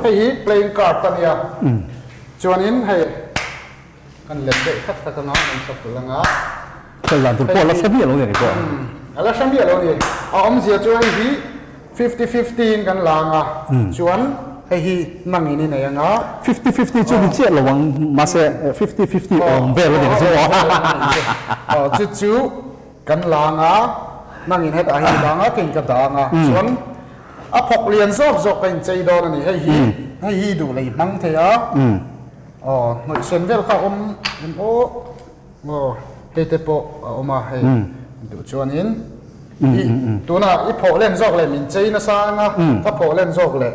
Hei hi playing card a nia. Chuanin hei kan let deuh khat khat anga kan shuffle anga. Khelh dan tur pawh a la hre miah lo ni pawh. A la hre miah lo ni. A awmzia chu hei hi 50-50 in kan la anga chuan hei hi nangin i nei anga. 50-50 chu ni chiah lo ang mahse 50-50 awm vel a ni chu aw. Chu chu kan la anga nangin hetah hian i la anga keiin ka dah anga chuan a phawk lian zawk zawk ka inchei dawn a ni. Hei hi hei hi duh lei hmang thei a aw hnawihsen vel kha a awm em aw. Aw, hei te pawh a awm a, hei duh chuanin i tunah i phawh len zawk leh min chei nasa anga ka phawh len zawk leh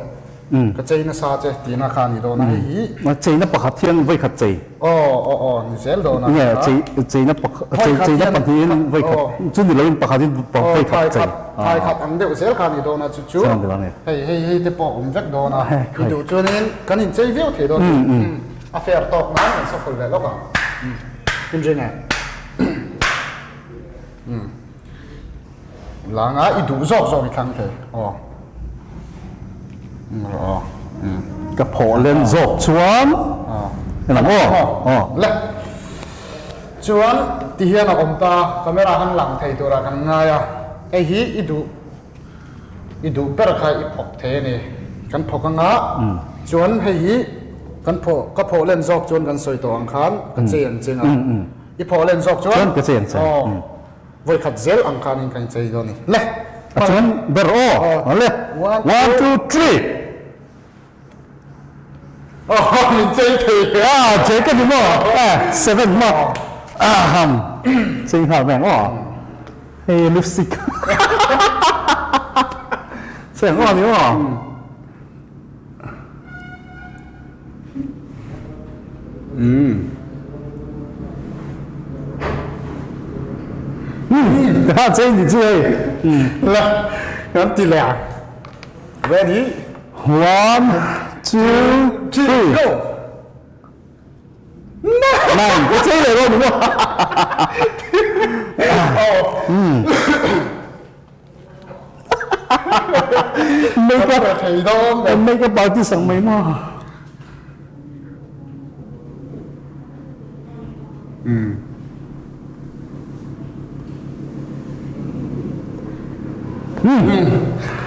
ka chei nasa che tihna kha a ni dawn a, hei hi. Cheina pakhat hian vawikhat chei. Aw, aw, aw, ni zel dawn a. Nge, chei, cheina pakhat, chei, cheina pahnihin vawikhat, chu ni loin pakhatin vawikhat chei. Thai khat ang deuh zel kha a ni dawn a, chu chu hei, hei, hei te pawh a awm vek dawn a, i duh chuanin kan inchei viau thei dawn a ni. A fair tawk nan kan shuffle leh lawk ang. Inring e. Langa i duh zawk zawk i thlang thei. Aw. Aw. Ka phawh len zawk chuan. Aw. Enang aw. Aw. Le. Chuan ti hian a awm ta camera han lang thei tura kan ngai a. Hei hi i duh I duh ber kha i phawk thei a ni. Kan phawk anga chuan hei hi kan phawh ka phawh len zawk chuan kan sawi tawh ang khan ka chei ang cheng a. I phawh len zawk chuan Chuan ka chei ang che. Aw vawi khat zel ang khanin kan chei dawn a ni. Le! A chuan ber aw. Aw le. One, two, three. Aw min chei thei hle. Ah chei ka ni maw? Eh seven maw? Aham chei nghal mai ang aw. Hei lipstick chei ang aw ni maw? Ha chei ni chu hei. La kan ti leh ang. Ready? One, two, three. Go! Nine. Ka chei leh dawn ni maw? Makeup thei dawn. Makeup artist ang mai maw?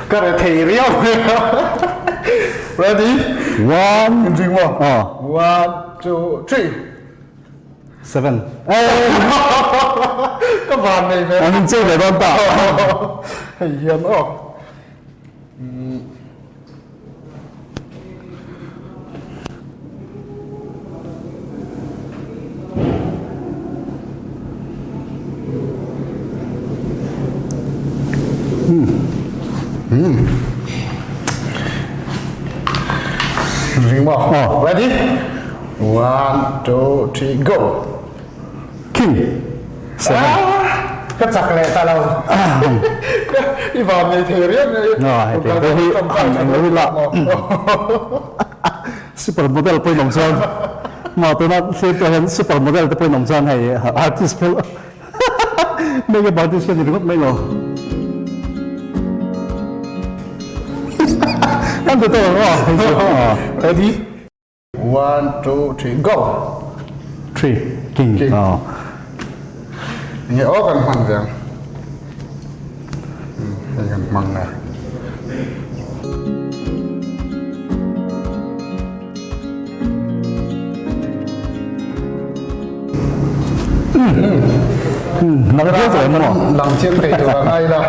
Ka re thei riau mai a. Ready? One. Inring maw? One, two, three. Seven. Ka van nei ve. An inchei ve dawn ta. Hei hian aw. Ring maw? Ready? One, two, three, go! King. Seven. Ka chak leh ta lo. I van nei thei riau mai. No, hei te te hi han eng lo hi la. Super model pawhin awm chuan ma tuna thlir te hian super model te pawhin awm chuan hei artist phel makeup artist ka ni ringawt mai lo. Kan ti tawh ang aw hei chu. Ready? One, two, three, go! Three, king. King. Oh. Nge aw kan hman ve ang. Hei kan hmang nge. Lang chiang thei maw? Lang chiang thei tur a ngai la.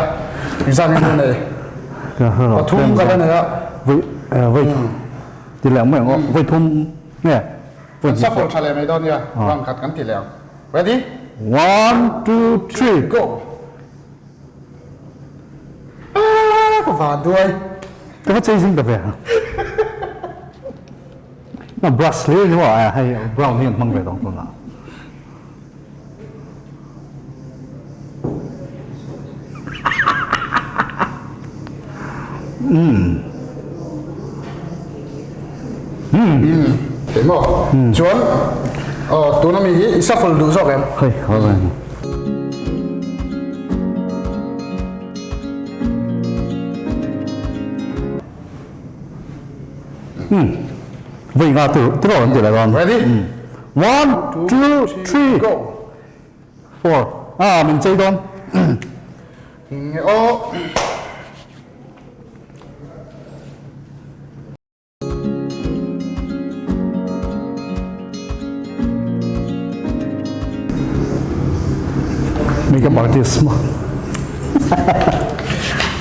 Zan in nei. Pathum ka la nei a. Voi voi Ti leh ang mai ang aw. Vawi thum nge? Vawi hnih pawh. Tha leh mai dawn nia. Round khat kan ti leh ang. Ready? One, two, three. Go! Aaa ka van duai. Ka va chei zing ta ve. Na brush hle ni maw? Hei brown hi an hmang ve dawng tunah. Thei maw? Chuan aw tuna mi hi i shuffle duh zawk em? Hei haw reng. Voi nga tur tiraw an ti leh dawn. Ready? One, two, three, go. Four. Ah, min chei dawn. Nge aw. Makeup artist maw.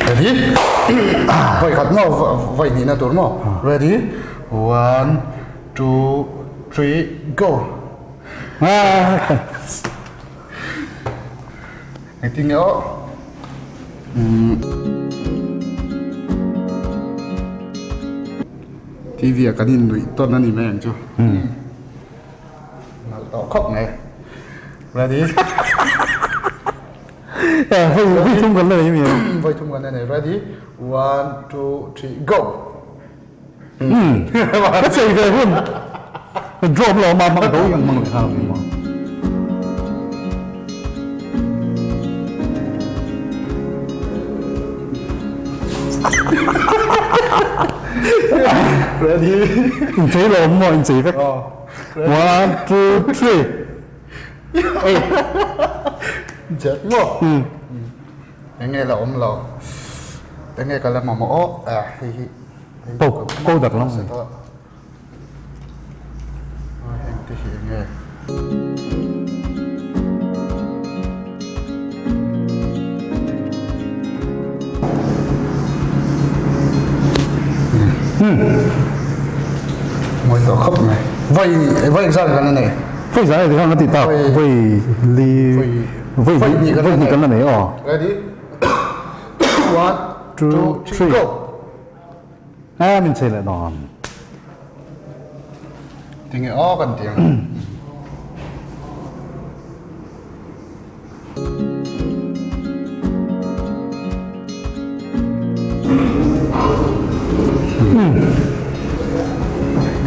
Ready? Voi khat maw voi hnihna tur maw? Ready? One, two, three, go. Engtin nge aw? TV ah kan in nuih tawn a ni mai ang chu. Nalh tawh khawp mai. Ready? Voi voi thum kan la nei mi. Voi thum kan la nei. Ready? One, two, three, go. Ka chei ve hun. Drop lo ma mang do yang mang kha ma. Ready? In chei lo mo in chei vek. One, two, three. Jet mo. Enge la awm lo. Enge ka la mamawh aw ah hei hi. Powder lam. Heng te hi enge. Mawi tawh khawp mai. Vai vai engzat kan la nei? Vai zan e kan ti tak. Vai li Voi Voi hnih kan la nei. Kan la nei aw. Ready? One, two, three, go. A min chei leh dawn. Tinge aw kan ti ang.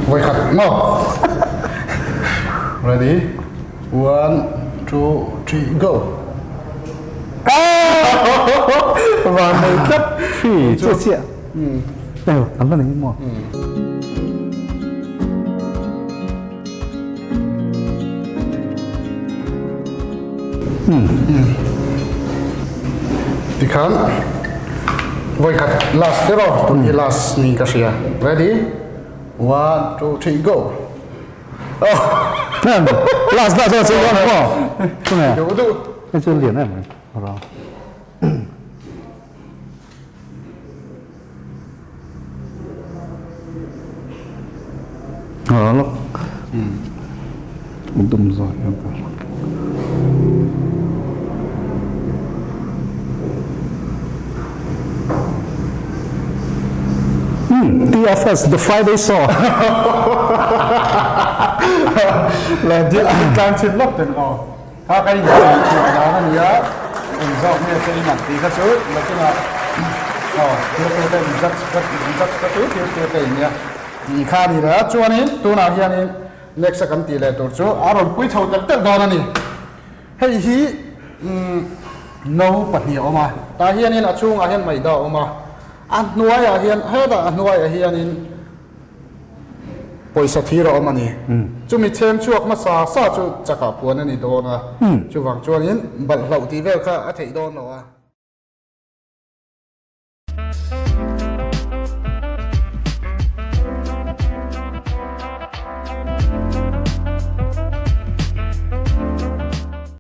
Voi khat maw? Ready? One, two, three, go. Van nei tlat three chiah chiah. Eo, an la nei maw? Tikhan vawikhat last te rawh tun hi last ni ka hria ready one two three go last last chu chuan maw duh duh hei chu lian em mai TFS, The Friday Saw. Le dia tlang chin lok ten aw. Kha ka in chei chhuah dan a nia, eng zawk nge che in an tih kha chu nakinah aw thil te te in judge ka in judge ka chu thil te te in nia tih kha a ni leh a, chuanin tunah hianin next a kan tih leh tur chu a rawn pui chho telh telh dawn a ni. Hei hi umm no pahnih a awm a, tah hianin a chhungah hian maida a awm a, a hnuaiah hian hetah a hnuaiah hianin Pawisa thir a awm a ni. Chumi chhem chhuak hmasa sa chu chakah puan a ni dawn a, chuvang chuanin balhhlauh tih vel kha a theih dawn lo a.